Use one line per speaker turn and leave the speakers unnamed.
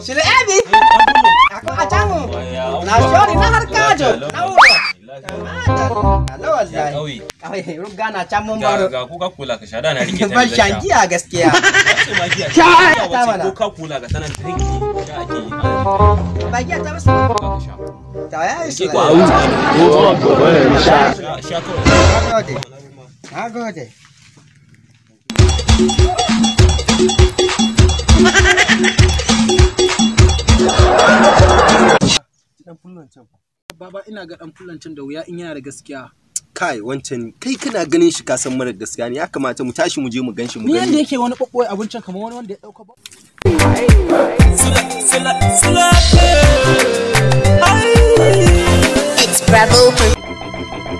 Sule Abi. Ako a can. Na shori na har kajo. Na wuro. Allah wallahi. Kawai rugga na can mun baro.
Ga Coca Cola ka sha da na rike ta.
Ban shan giya gaskiya.
Sha ta mana. Coca Cola ga sanan drink ne sha ake yi.
Ba giya ta masa.
Ka sha.
Ta ya yi
Ko a wuce. Sha kawai.
Nagode. Nagode.
Baba ina ga dan fullancin da wuya in yana da gaskiya.
Kai wancan kai kana ganin shi ka san mara gaskiya ne, ya kamata mu tashi mu je mu ganshi mu
Ni yanda
gani.
yake wani ɓoɓɓoye abincin kamar wani wanda ya ɗauka ba.
It's Bravo.